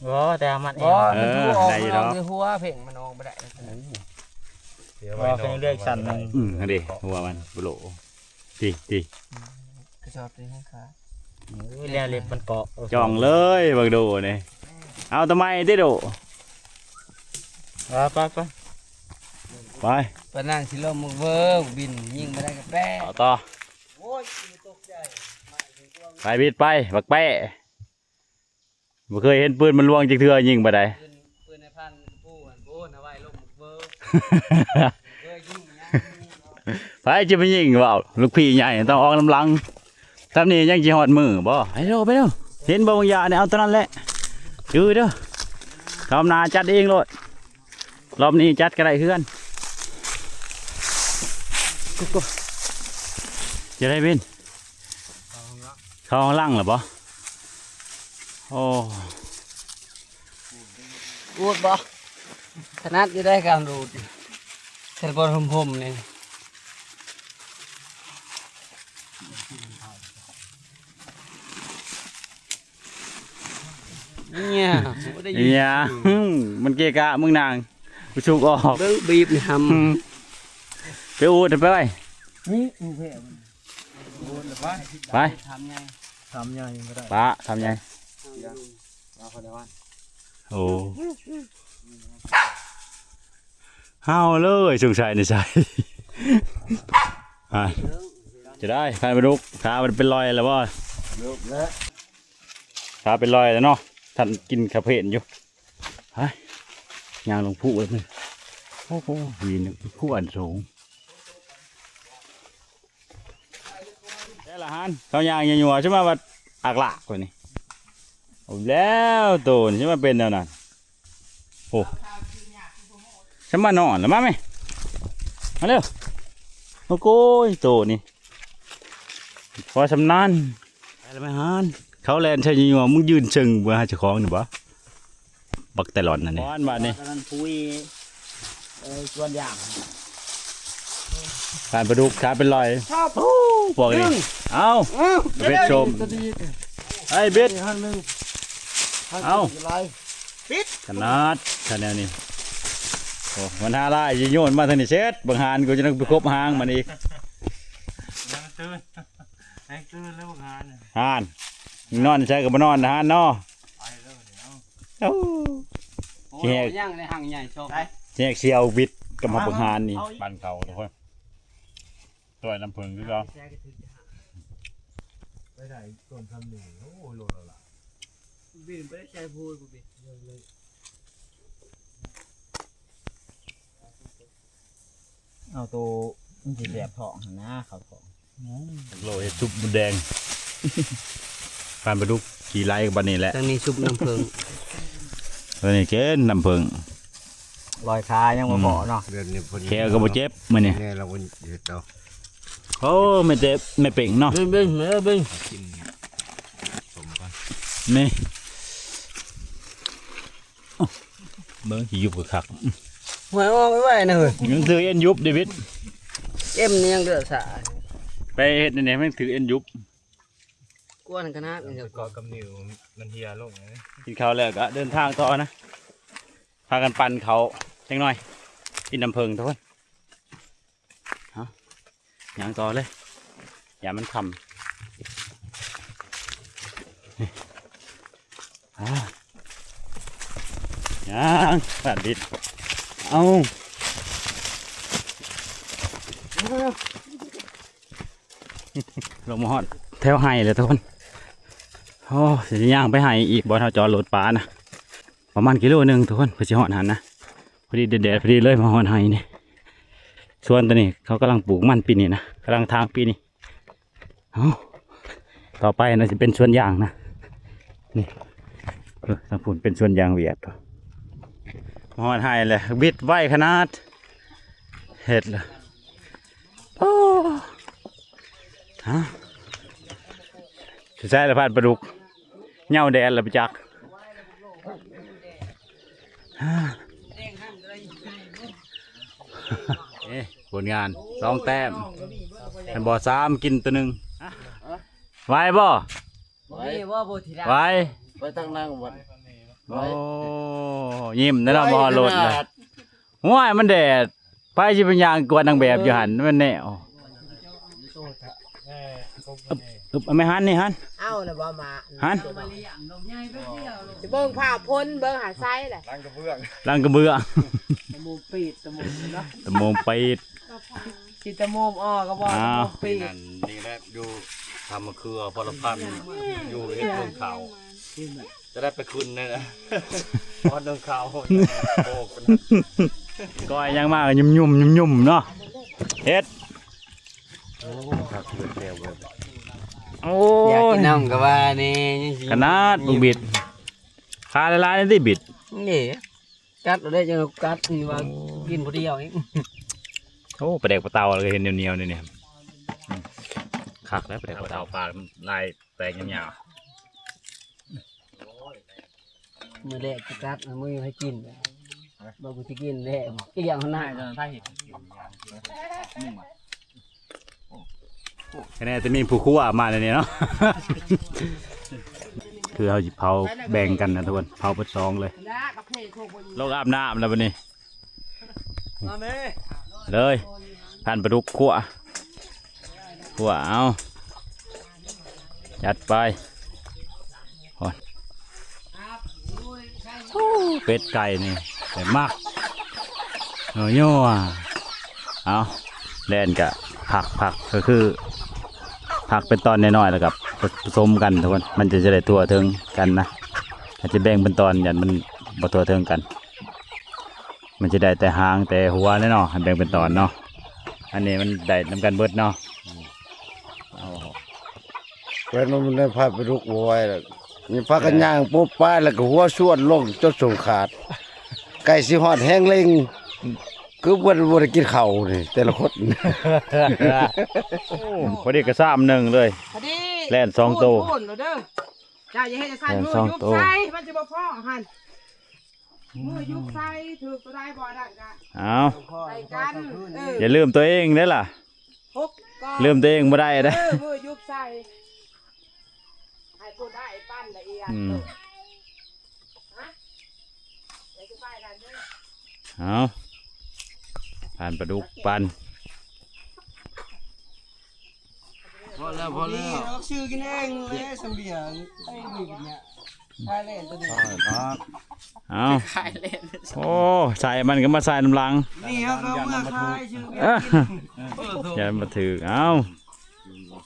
ບໍ່ ແຕ່ມັນ ບໍ່ ເອີ ມັນທະລຸອອກ ໄດ້ຢູ່ດອກ ມັນອອກຢູ່ຫົວເພງ ມັນອອກບໍ່ໄດ້ ເອີ ເພງເລືອກຊັ້ນໜຶ່ງ ອືມ ຫັ້ນເດ້ ຫົວມັນ ໂລ ຕິ ຕິ ອືມ ກະສອບນີ້ໃຫ້ຂ້າ. ໂອ້ຍ ແລ້ວເລັບມັນເກາະ. ເອີ ຈ່ອງເລີຍບັກໂດນີ້. ເອົາໂຕໃໝ່ຕິໂດ. ໄປ ໄປ ໄປ ໄປ. ປານາງຊິລົມ ເວີ ບິນຍິງບໍ່ໄດ້ກະແປະ. ຕໍ່ ຕໍ່. ໂອ້ຍ ຕົກໃຈ. ໄປບິດໄປ ບັກແປະ. ບໍ່ເຄີຍເຫັນປືນມັນລວງຈັກເທື່ອ ຍິງບໍ່ໄດ້. ປືນ ປືນໃນພັນຜູ້ຫັ້ນ ໂອ້ ນາໄວ້ລົງເວີ ເວີຍິງຫຍັງ. ໃຜຈະໄປຍິງເວົ້າ ລູກພີ່ໃຫຍ່ຕ້ອງອອກນຳຫຼັງ. ຊ່ຳນີ້ຍັງຊິຮອດມື້ບໍ່? ໄປເດີ ໄປເດີ. ເຫັນບໍ່ບາງຢ່າງນີ້ ເອົາຕົວນັ້ນແຫຼະ. ຈື່ເດີ. ລອບໜ້າຈັດເອງໂລດ. ລອບນີ້ຈັດກະໄດ້ເຮືອນ. ຈະໄດ້ເປັນ ເຂົ້າຫ້ອງຫຼັງແລ້ວບໍ່? ໂອ້ ອູດບໍ່? ຖະໜັດຢູ່ໄດ໋ການອູດ ຄັນບໍ່ຮົ່ມໆນີ້. ເອີຍ ບໍ່ໄດ້ຍິນ ອີຫຍັງ ມັນເກະກະ ມຶງນັ່ງ ກູຊຸກອອກ. ເບິ່ງບີບນີ້ຫຳ ອືມ ໄປອູດໄປໄວ້ ນີ້ ໄປ ທຳໃຫຍ່ ທຳໃຫຍ່ກໍໄດ້ ປະ ທຳໃຫຍ່ ໂອ້ ເຮົາເລີຍ ສົງໄສໃນໃສ ອ່າ ຈະໄດ້ ຄານປາດຸກ ຂາມັນເປັນລອຍແລ້ວບໍ່? ເລີກແລ້ວ ຂາເປັນລອຍແລ້ວເນາະ ທ່ານກິນຂາເພນຢູ່. ໄປ ຍ່າງລົງພູເລີຍ ໂອ້ໂຫ ຫີນພູອັນສູງ. ແຕ່ລະຫັ້ນ ເຂົາຍ່າງຍົວໆ ຊິມາວ່າອັກລາກວ່ານີ້. ເອົາແລ້ວໂຕນີ້ຊິມາເປັນແນວນັ້ນ. ໂອ້ ຊິມານອນລະ ມາແມ່ ມາເດີ. ໂອ້ໂກຍ ໂຕນີ້ ພໍຊຳນານ ໄປລະແມ່ຫານ. ເຂົາແລ່ນໃສ່ຍົວໆ ມຶງຢືນເຊິ່ງບໍ່ຫາເຈົ້າຂອງນີ້ບໍ່? ບັກແຕລອນນັ້ນນີ້ ບາດນີ້ ອັນນັ້ນປຸຍ ເອີ ສວນຢາງ ການປາດຸກຂາເປັນລອຍ ໂອ້ ພວກນີ້ ເອົາ ເອົາ ເບັດຊົມ ໄອ້ເບັດ ເອົາ ປິດ ຂະໜາດ ຂະແນວນີ້ ໂອ້ ມັນຫາລາຍ ຊິໂຍນມາທາງນີ້ເສັດ ບັກຫານ ກູຈະໄດ້ໄປກົບຫາງມັນອີກ. ຫານ ນອນໃສກໍບໍ່ນອນ ຫານເນາະ. ໂອ້ ໂອ້ ຊິແຫກ ຍັງໃນຮັງໃຫຍ່ຊອກ ຊິແຫກສ່ຽວບິດກັບບັກຫານນີ້ ປັ່ນເຂົ້າທຸກຄົນ ຕ້ອຍນ້ຳເຜິ້ງຄືເກົ່າ ໄປໄດ້ຕົ້ນຊຳນີ້ ໂອ້ ໂລລະລະ ບິນໄປໃສ່ພູນບໍ່ບິນ. ເອົາໂຕມັນຊິແສບທ້ອງຫັ້ນນະ ເຂົ້າທ້ອງ ໂລເຮັດຊຸບມົດແດງ ປານປາດຸກຂີ້ໄຫຼກັບບັດນີ້ແຫຼະ ທາງນີ້ຊຸບນ້ຳເຜິ້ງ ອັນນີ້ເກນນ້ຳເຜິ້ງ ລອຍຂາຍັງບໍ່ພໍເນາະ ແບບນີ້ເພິ່ນແຂ້ວກໍບໍ່ເຈັບມື້ນີ້ ແນ່ລະບໍ່ເຮັດດອກ ໂອ້ ແມ່ເຈັບແມ່ເປັງເນາະ ເບິ່ງ ເບິ່ງ ເບິ່ງ ກິນສົ້ມກ່ອນ ນີ້ ເບິ່ງຊິຍຸບຄັກໆ ຫວຍ ອອກໄວໆນະເຮີ້ຍ ຍັງຖືເອັນຍຸບເດວິດ ເອັມນີ້ຍັງເດືອດສາ ໄປເຮັດແນວໃດມັນຖືເອັນຍຸບ ກວນຂະໜາດນີ້ ເກາະກັບນິ້ວມັນເຮຍລົງ ກິນເຂົ້າແລ້ວກະເດີນທາງຕໍ່ນະ ພາກັນປັ່ນເຂົ້າຈັກໜ່ອຍ ກິນນ້ຳເຜິ້ງທຸກຄົນ. ເອົາ ຍ່າງຕໍ່ເລີຍ ຢ້ານມັນຄ່ຳ ນີ້ ອ່າ ຍ່າງ ບາດບິດ ເອົາ ລົງມາຮອດແຖວໄຮ່ແລ້ວທຸກຄົນ ໂອ້ ຊິຍ່າງໄປໄຮ່ອີກ ບ່ອນເຮົາຈອດລົດປານະ ປະມານກິໂລໜຶ່ງທຸກຄົນ ເພື່ອຊິຮອດຫັ້ນນະ ພໍດີແດດໆ ພໍດີເລີຍ ມາຮອດໄຮ່ນີ້ ສວນໂຕນີ້ເຂົາກຳລັງປູກມັນປີນີ້ນະ ກຳລັງຖາງປີນີ້ ເອົ້າ ຕໍ່ໄປນະຊິເປັນສວນຢາງນະ ນີ້ ເອີ ທາງພຸ້ນເປັນສວນຢາງຫວຽດ ມາຮອດໄຮ່ແລ້ວ ບິດໄວຂະໜາດ ເຮັດລະ ໂອ້ ຮະ ໃສ່ລະພັດປາດຸກ ເຫຍົາແດດລະໄປຈັກ ເອີ ຜົນງານສອງແຕ້ມ ແມ່ນບໍ່ ສາມ ກິນໂຕໜຶ່ງ ໄຫວບໍ່? ບໍ່ມີບໍ່ ບໍ່ທີລະ ໄຫວ ໄປຕັ້ງນາງວັນ ໂອ້ ຍິ້ມແດ່ເນາະ ບໍ່ຮອດລົດນະ ຫ້ວຍ ມັນແດດ ໃຜຊິໄປຍ່າງກວດນາງແບບຢູ່ຫັ້ນ ມັນແນວ ອຶບ ອຶບ ເອົາແມ່ຫັ້ນນີ້ຫັ້ນ ເອົາລະບໍ່ມາຫັ້ນ ຊິເບິ່ງຜ້າພົນ ເບິ່ງຫາໄຊແຫຼະ ຫຼັງກະເບື້ອງ ຫຼັງກະເບື້ອງ ຕະໂມມປີດ ຕະໂມມເນາະ ຕະໂມມປີດ ຊິຕະໂມມອອກກໍບໍ່ ອ້າວ ຕະໂມມປີດ ນັ້ນນີ້ແຫຼະ ຢູ່ທຳມະເຄືອ ພະລະພັນ ຢູ່ເຮັດເບິ່ງເຂົ້າ ຈະໄດ້ໄປຂຶ້ນແນ່ນະ ອອນໜຶ່ງເຂົ້າ ໂອ້ ກ້ອຍຍັງມາກໍຫຍຸ້ມໆ ຫຍຸ້ມໆ ເນາະ ເຮັດ ໂອ້ ຄັກເບິດແລ້ວເວີ້ຍ ໂອ້ ຢາກກິນນ້ຳກໍວ່າແນ່ ຍັງຊິ ຂະໜາດບັກບິດ ຂາຫຼາຍໆ ນີ້ຕິບິດ ນີ້ ກັດເອົາໄດ້ ຈັ່ງກັດ ນີ້ວ່າ ໂອ້ ກິນຜູ້ດຽວນີ້ ໂອ້ ປາແດກປາເຕົາ ແລ້ວກໍເຫັນໜຽວໆ ນີ້ ນີ້ ອືມ ຄັກແລ້ວ ປາແດກປາເຕົາ ປາລາຍແຕກຍາວໆ ມື້ແລກຊິກັດ ມື້ໃຫ້ກິນ ບອກກູຊິກິນແລ້ວ ອີ່ຫຍັງຫັ້ນນະ ຄະແນນຈະມີຜູ້ຄົວມາໃນນີ້ເນາະ ຄືເຮົາຊິເຜົາແບ່ງກັນນະທຸກຄົນ ເຜົາເບິດສອງເລີຍ ລົງອາບນ້ຳແລ້ວບັດນີ້ ມາແມ່ ເລີຍ ພັນປາດຸກຂົ້ວ ຂົ້ວເອົາ ຈັດໄປ ໂອ້ຍ ໂອ້ ເປັດໄກ່ນີ້ແບບມັກ ເອີ ຍົວ ເອົາ ແລ່ນກະຜັກ ຜັກກໍຄື ຜັກເປັນຕອນນ້ອຍໆ ແລ້ວກໍປະສົມກັນທຸກຄົນ ມັນຈະ ຈະໄດ້ທົ່ວເຖິງກັນນະ ຖ້າຈະແບ່ງເປັນຕອນ ຢ້ານມັນບໍ່ທົ່ວເຖິງກັນ ມັນຈະໄດ້ແຕ່ຫາງແຕ່ຫົວແຫຼະເນາະ ໃຫ້ແບ່ງເປັນຕອນເນາະ ອັນນີ້ມັນໄດ້ນຳກັນເບິດເນາະ ເອົາ ເພິ່ນວ່າມັນໄດ້ພາໄປລຸກບໍ່ໄຫວແລ້ວ ຍັງພາກັນຍ່າງໂປະປາຍ ແລ້ວກໍຫົວຊວນລົງຈົນສູງຂາດ ໃກ້ຊິຮອດແຮງເລັ່ງ ຄືບໍ່ ບໍ່ໄດ້ກິນເຂົ້ານີ້ ແຕ່ລະຄົນ ໂອ້ ພໍດີກະຊາມໜຶ່ງເລີຍ ພໍດີ ແລ່ນສອງໂຕ ພຸ້ນໆ ເດີ ເຈົ້າຢ່າເຮັດຈັ່ງຊັ້ນ ມືຍຸບໃສ່ ມັນຊິບໍ່ພໍ້ຫັ້ນ ມືຍຸບໃສ່ ຖືກຕົວໃດບໍ່ນັ້ນກະ ເອົາ ໃສ່ກັນ ເອີ ຢ່າລືມຕົວເອງເດ້ລະ ຫົກກ້ອນ ລືມຕົວເອງບໍ່ໄດ້ເດ້ ເອີ ມືຍຸບໃສ່ ໃຫ້ຜູ້ໃດປັ່ນລະອຽດ ອືມ ຮະ ເອົາ ປານປາດຸກປັ່ນ ພໍແລ້ວ ພໍແລ້ວ ອອກຊື່ກິນເອງເລີຍ ສຳບຽງ ໄອ້ນີ້ເປັນຫຍັງ ຂາຍແລ່ນຕົວນີ້ ເອົາ ຂາຍແລ່ນ ໂອ້ ໃສ່ມັນກໍມາໃສ່ນຳຫຼັງ ນີ້ເຮົາກໍເອົາເມືອຂາຍຊື່ ເອີ ຢ່າມາຖືກ ເອົາ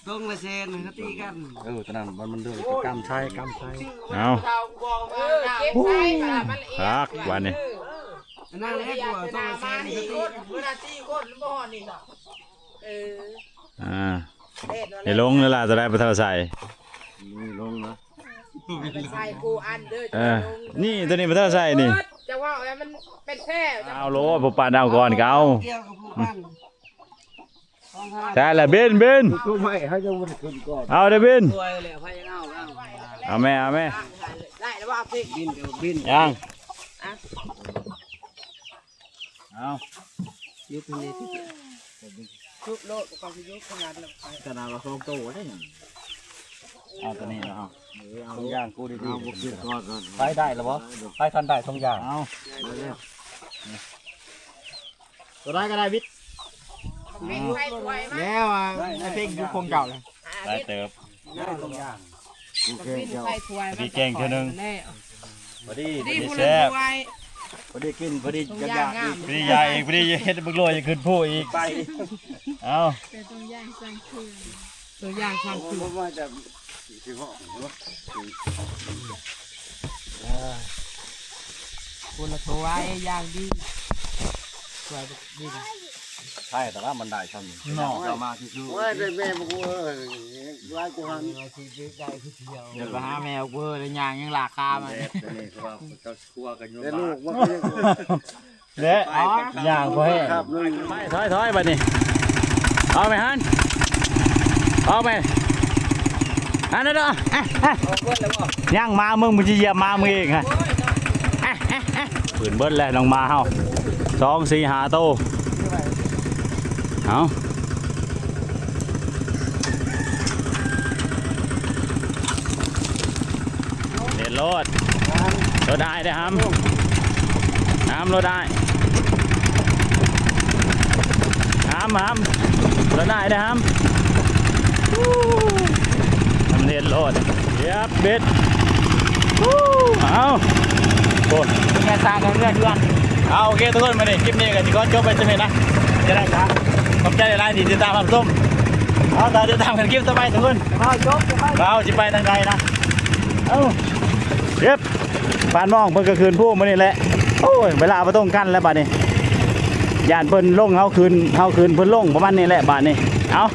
ຕົງລະແສນ ເຂົາຕີກັນ ເອີ ຕອນນັ້ນມັນ ມັນເລື່ອງກຳໄຊ ກຳໄຊ ເອົາ ເອີ ເກັບໃສ່ ຄັກບາດນີ້ ອັນນັ້ນແຫຼະຕົງລະແສນ ເຂົາຕີກັນ ເວລາສີ່ຄົນບໍ່ຮອດນີ້ເນາະ ເອີ ອ່າ ແດດ ຢ່າລົງເດີລະ ຕົວໃດບໍ່ເທົ່າໃສ່ ນີ້ລົງນະ ໃສ່ຄູ່ອັນເດີ ເອີ ນີ້ຕົວນີ້ບໍ່ເທົ່າໃສ່ນີ້ ຈະເວົ້າແລ້ວມັນເປັນແທ້ ເອົາໂລດ ຜູ້ປັ່ນເອົາກ່ອນກໍເອົາ ແຕ່ລະບິນ ບິນ ເອົາເດີບິນ ເອົາແມ່ ເອົາແມ່ ໄດ້ແລ້ວບໍ່ ເອົາເພງ ບິນ ບິນ ຍັງ ອ່ະ ເອົາ ຍຸບໃຫ້ແນ່ ຍຸບໂລດ ກໍຄືຍຸບຂະໜາດນັ້ນ ຂະໜາດວ່າສອງໂຕເດ້ ເອົາຕົວນີ້ລະ ເອົາ ເອົາທຸກຢ່າງກູດີໆ ເອົາ ບໍ່ຄືກ່ອນ ໄປໄດ້ລະບໍ່ ໄປທັນໄດ້ທຸກຢ່າງ ເອົາ ຕົວໃດກໍໄດ້ວິດ ແລ້ວ ອ່າ ໄອ້ເພັງຢູ່ຄົງເຈົ້າ ຫຼາຍເຕີບ ໄດ້ທຸກຢ່າງ ກູແກງເຈົ້າ ພໍດີແກງເທື່ອໜຶ່ງ ພໍດີ ພໍດີແຊບ ພໍດີກິນ ພໍດີຢາກອີກ ພໍດີຢາກອີກ ພໍດີເຮັດບັກໂລຍຂຶ້ນພູອີກ ໄປ ເອົາ ແຕ່ຕ້ອງຢ່າງສ້າງເຄື່ອງ ຕົວຢ່າງທາງຄື ບໍ່ວ່າຈະຊິເຫາະ ຄົນລະຕົວຢ່າງດີ ຊ່ວຍດີ ໃຊ່ ແຕ່ວ່າມັນໄດ້ຊ່ຳນີ້ເນາະ ເຈົ້າມາຊື່ໆ ໂອ້ຍ ໄດ້ແມ່ບໍ່ ເອີຍ ຫຼາຍກວ່າຫັ້ນ ຊິໄດ້ຄືດຽວ ດຽວໄປຫາແມ່ເວີຍ ໄດ້ຍ່າງຍັງລາກຂາມາ ແບບນີ້ຄືວ່າເຈົ້າ ຄົວກັນຢູ່ ແຕ່ລູກມັນກໍຍັງ ແລະ ຍ່າງພໍແຮງ ຖອຍ ຖອຍ ຖອຍ ບັດນີ້ ເອົາໄປຫັ້ນ ເອົາໄປ ຫັ້ນເດີ ຍັງໝາມຶງ ມຶງຊິຢຽບໝາມຶງເອງຫັ້ນ ປືນເບິດແລ້ວ ນ້ອງໝາເຮົາ ສອງ ສີ່ ຫ້າໂຕ ເອົາ ເຮັດໂລດ ລົດອ້າຍເດ້ຫຳ ຫຳ ລົດອ້າຍ ຫຳ ຫຳ ລົດອ້າຍເດ້ຫຳ ເຢັບເບັດ ເອົາ ໂອ້ ເປັນໄງ ສ້າງກັນເຮືອນເຮືອນ. ເອົາ ໂອເຄທຸກຄົນ ມື້ນີ້ຄລິບນີ້ກໍຊິຂໍຈົບໄວ້ສ່ຳນີ້ນະ ຈະໄດ້ກະຂອບໃຈຫຼາຍໆທີ່ຕິດຕາມຮັບຊົມ. ເອົາ ຕິດຕາມກັນຄລິບຕໍ່ໄປທຸກຄົນ. ເອົາ ຈົບ ເອົາ ຊິໄປທາງໃດນະ. ເອົາ ເຢັບ ປານມອງເພິ່ນກໍຂຶ້ນພູມື້ນີ້ແຫຼະ. ໂອ້ຍ ເວລາບໍ່ຕົງກັນແລ້ວບາດນີ້ ຢ້ານເພິ່ນລົງເຮົາຂຶ້ນ ເຮົາຂຶ້ນເພິ່ນລົງ ປະມານນີ້ແຫຼະບາດນີ້. ເອົາ